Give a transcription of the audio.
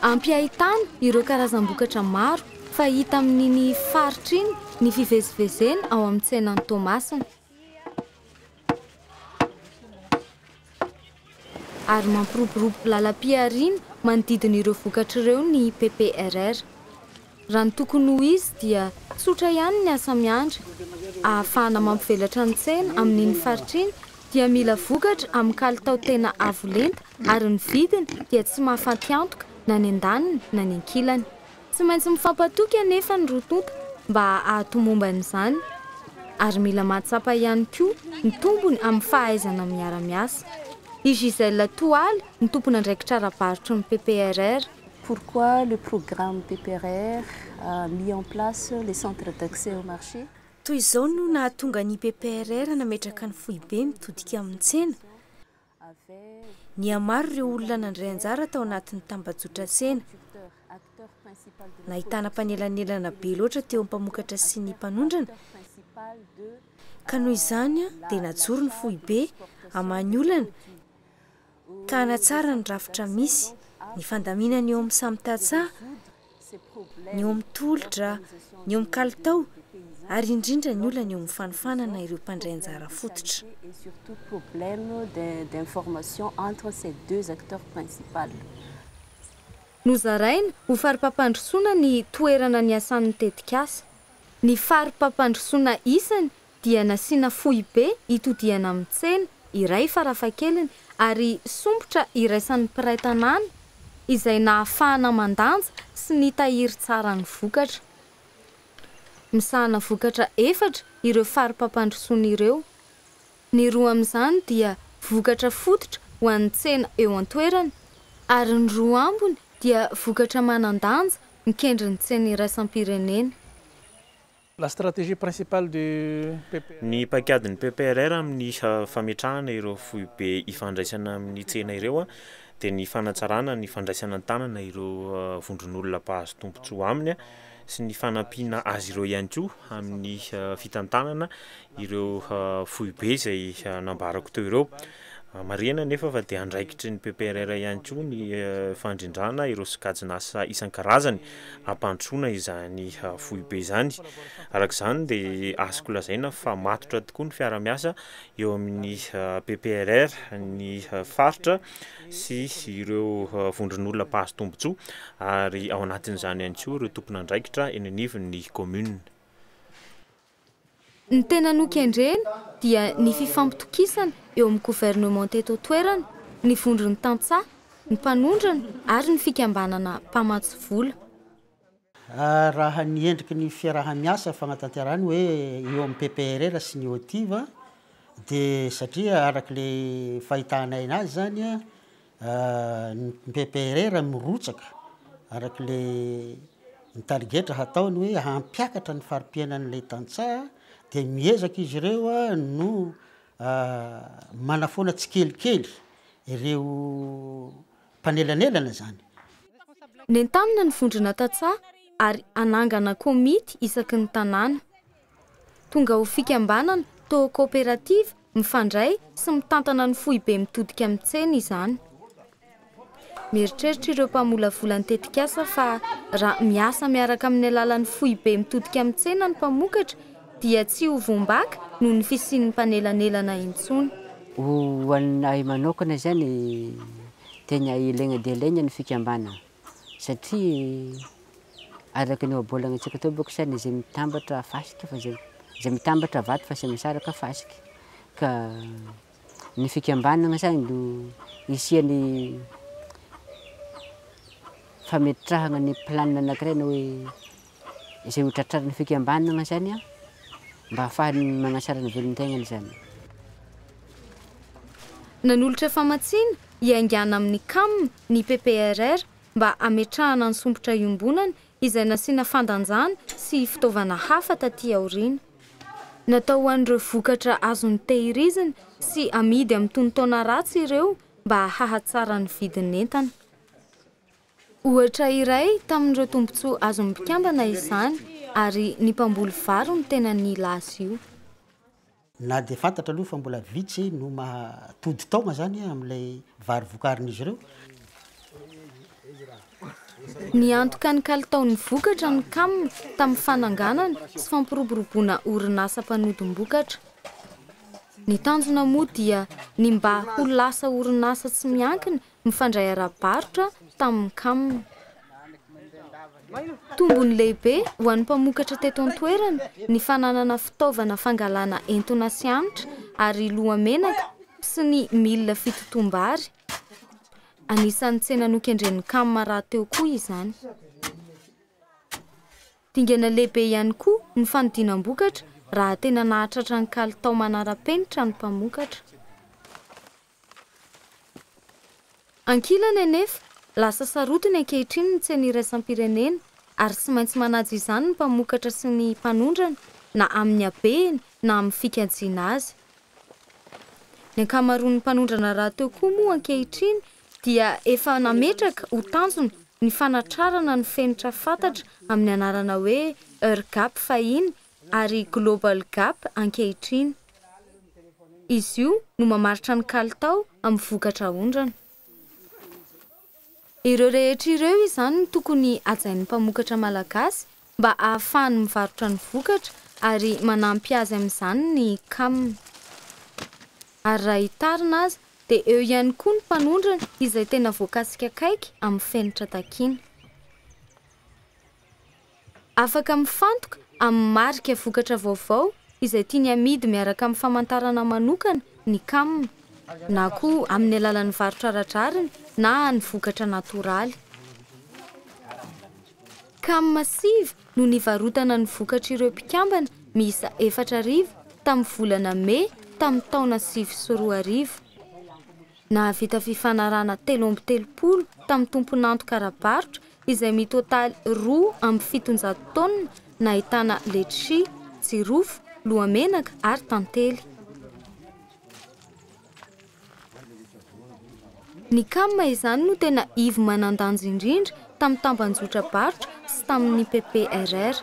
Ampy ahitana ireo karazam-bokatra maro fahita amin'iny faritra iny ny fivezivezena ao amin'ny tsenan'i Toamasina. Ary mampiroborobo lalam-pihariana manodidina ireo vokatra ireo ny PPRR. Raha ny tokony ho izy dia tsotra ihany ny asa miandry. Ahafahana mampivelatra ny tsena amin'iny faritra iny dia mila vokatra amin'ny kalitao tena avo lenta ary ny vidiny dia tsy mahafaty antoka na ny andaniny na ny ankilany. Tsy maintsy mifampatoky anefa ny roa tonta mba hahatomombana izany ary mila mahatsapa ihany koa ny tombony amin'ny fahaizana miara-miasa. I Gisèle Toaly no tompon'andraikitra ara-barotry ny PPRR. Pourquoi le programme PPRR a mis en place les centres d'accès au marché? Toy izao no nahatonga ny PPRR nametraka ny foibe mitodika amin'ny tsena. Nihamaro ireo olona nandray anjara tao anatin'ny tambajotra tsena. Nahitana mpanelanelana be loatra teo amin'ny mpamokatra sy ny mpanondrana, ka noho izany dia najoro ny foibe hamaha ny olana ka hanatsara ny rafitra misy, ny fandaminana eo amin'ny samy tantsaha, ny eo amin'ny tolotra, ny eo amin'ny kalitao ary indrindra ny olana eo amin'ny fanofanana ireo mpandray anjara fototra. Et surtout problème d'information entre ces deux acteurs principales. Nozaraina ho fari-pampandrosoana ny toerana niasan'ny tetikasa. Ny fari-pampandrosoana isany dia nasiana foibe itodihana amin'ny tsena iray farafahakeliny ary sompitra iraisan'ny mpiray tanàna izay nahafahana mandanja sy nitahiry tsara ny vokatra. Misahana vokatra efatra ireo fari-pampandrosoana ireo. Ny roa amin'izany dia vokatra fototra ho an'ny tsena eo an-toerana ary ny roa ambiny dia vokatra manan-danja mikendry ny tsena iraisam-pirenena. La stratégie principale du PPRR. Ny paikadin'ny PPRR amin'ny fametrahana ireo foibe ifandraisana amin'ny tsena ireo dia ny fanatsarana ny fandraisana an-tanana ireo vondron'olona mpahazo tombontsoa aminy sy ny fanampiana azy ireo ihany koa amin'ny fitantanana ireo foibe izay nambarako teo ireo. Marihana anefa fa dia andraikitry ny PPRR ihany koa ny fandrindrana ireo sokajin'asa isan-karazany hampandrosoana izany foibe izany. Araka izany dia azoko lazaina fa matotra tokoa ny fiara-miasa eo amin'ny PPRR, ny faritra sy ireo vondron'olona mpahazo tombontsoa ary ao anatin'izany ihany koa ireo tompon'andraikitra eny anivon'ny commune. Ny tena nokendrena dia ny fifampitokisana eo amin'ny governemanta eto an-toerana, ny vondron'ny tantsaha, ny mpanondrana ary ny fikambanana mpamatsy vola. Raha ny endriky ny fiaraha-miasa fanatanterahana hoe eo amin'ny PPRR sy ny OTIV dia satria araka ilay fahitanay anazy izany Ny PPRR mirotsaka araka ilay ny tarigetra hataony hoe hampiakatra ny fari-piainan'ilay tantsaha dia miezaka izy ireo no manafoana tsikelikely ireo mpanelanelana izany. Nentanina ny vondrona tantsaha ary hanangana komity isaky ny tanàna. Tonga ho fikambanana toa kaoperativa mifandray sy mitantana ny foibe mitodika amin'ny tsena izany. Mieritreritra ireo mpamolavola ny tetikasa fa raha miasa miaraka amin'ny alalan'ny foibe mitodika amin'ny tsena ny mpamokatra dia tsy ho voambaka noho ny fisian'ny mpanelanelana intsony. Ho anay manokana izany, tena ilaina dia ilaina ny fikambanana satria araka ny ohabolana antsika teo bôka zany izay mitambatra fasika fa izay izay mitambatra vato fa izay misaraka fasika ka ny fikambanana zany no isian'ny fametrahana ny planina anankiray na hoe izay ho tratrarin'ny fikambanana zany an mba ahafahany manatsara ny velon-tegnany zany. Nanolotra famatsiana hiaingàna amin'ny Cam ny PPRR mba hametrahana ny sompitra iombonana izay nasiana fandanjana sy fitaovana hafa taty aoriana. Natao ho an'ireo vokatra azony tehirizina sy amidy amin'ny tonon-taona ratsy ireo mba hahatsara ny vidin'entana. Ohatra iray tamin'ireo tombontsoa azon'ny mpikambana izany ary ny mpamboly vary no tena nila azy io. Na dia fantatra aloha fa mbola vitsy no maha tody taoma zany amin'ilay vary vokarin'izy ireo. Niantoka ny kalitaon'ny vokatra ny CAM tamin'ny fananganana sy fampiroboroboana orinasa mpanodim-bokatra. Ny tanjona moa dia ny mba ho lasa orinasa tsy miankina mifandray ara-barotra tamin'ny CAM. Tombony lehibe ho an'ny mpamokatra teto an-toerana ny fananana fitaovana fangalana entona sy hanitra ary lohamenaka sy ny milina fitotoam-bary. Anisan'ny tsena nokendren'ny CAM rahateo koa izany. Dingana lehibe ihany koa ny fanodinam-bokatra raha tena nahatratra ny kalitao manara-penitra ny mpamokatra. Ankilany anefa, lasa sarotiny ankehitriny ny tsena iraisam-pirenena ary tsy maintsy manaja izany ny mpamokatra sy ny mpanondrana na amin'ny habehiny na amin'ny fikajiana azy. Ny ankamaroan'ny mpanondrana rahateo koa moa ankehitriny dia efa nametraka ho tanjona ny fanatrarana ny fenitra fantatra amin'ny anarana hoe EURGAP fahiny ary Global Gap ankehitriny. Izy io no mamaritra ny kalitao amin'ny vokatra aondrana. Ireo rehetra ireo izany no tokony hajain'ny mpamokatra malagasy mba hahafahany mivarotra ny vokatra ary manampy azy amin'izany ny CAM. Ary raha hitarina aza dia eo ihany koa ny mpanondrana izay tena voakasika akaiky amin'ny fenitra takiana. Afaka mifantoka amin'ny marika vokatra vaovao izay tiany hamidy miaraka amin'ny famantarana manokana ny CAM, na koa amin'ny alalan'ny varotra ara-drariny na ny vokatra natoraly. CAM 9 no nivarotana ny vokatr'ireo mpikambana miisa 4000 tamin'ny volana mey tamin'ny taona 2009. Nahavita fifanarahana 33 tamin'ny tompon'antoka ara-barotra izay mitotaly 702 taonina nahitana letchi, jirofo, lohamenaka ary tantely. Ny CAM izany no tena ivo manan-danja indrindra tamin'ny tambanjotra-barotra sy tamin'ny PPRR.